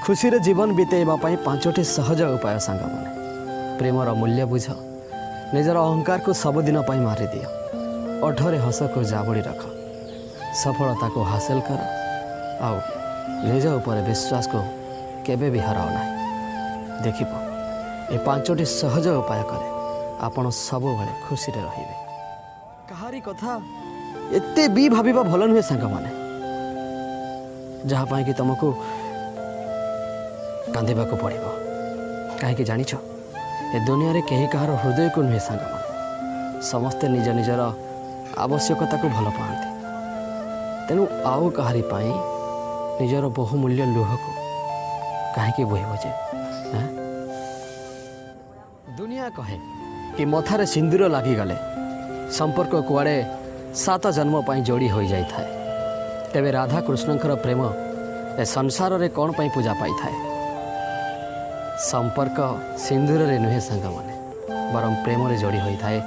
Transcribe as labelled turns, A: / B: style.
A: ଖୁସିରେ ଜୀବନ ବିତେଇବା ପାଇଁ ପାଞ୍ଚଟି ସହଜ ଉପାୟ। ସାଙ୍ଗମାନେ, ପ୍ରେମର ମୂଲ୍ୟ ବୁଝ, ନିଜର ଅହଙ୍କାରକୁ ସବୁଦିନ ପାଇଁ ମାରିଦିଅ, ଓଠରେ ହସକୁ ଜାବୁଡ଼ି ରଖ, ସଫଳତାକୁ ହାସଲ କର ଆଉ ନିଜ ଉପରେ ବିଶ୍ୱାସକୁ କେବେ ବି ହରାଅ ନାହିଁ। ଦେଖିବ, ଏ ପାଞ୍ଚଟି ସହଜ ଉପାୟ କଲେ ଆପଣ ସବୁବେଳେ ଖୁସିରେ ରହିବେ। କାହାରି କଥା ଏତେ ବି ଭାବିବା ଭଲ ନୁହେଁ ସାଙ୍ଗମାନେ, ଯାହା ପାଇଁ କି ତୁମକୁ କାନ୍ଦିବାକୁ ପଡ଼ିବ। କାହିଁକି ଜାଣିଛ? ଏ ଦୁନିଆରେ କେହି କାହାର ହୃଦୟକୁ ନୁହେଁ ସାଙ୍ଗମାନେ, ସମସ୍ତେ ନିଜ ନିଜର ଆବଶ୍ୟକତାକୁ ଭଲ ପାଆନ୍ତି। ତେଣୁ ଆଉ କାହାରି ପାଇଁ ନିଜର ବହୁମୂଲ୍ୟ ଲୁହକୁ କାହିଁକି ବୋହିବ ଯେ ଆଁ? ଦୁନିଆ କହେ କି ମଥାରେ ସିନ୍ଦୁର ଲାଗିଗଲେ ସମ୍ପର୍କ କୁଆଡ଼େ ସାତ ଜନ୍ମ ପାଇଁ ଯୋଡ଼ି ହୋଇଯାଇଥାଏ। ତେବେ ରାଧା କୃଷ୍ଣଙ୍କର ପ୍ରେମ ଏ ସଂସାରରେ କ'ଣ ପାଇଁ ପୂଜା ପାଇଥାଏ? ସମ୍ପର୍କ ସିନ୍ଦୁରରେ ନୁହେଁ ସାଙ୍ଗମାନେ, ବରଂ ପ୍ରେମରେ ଯୋଡ଼ି ହୋଇଥାଏ।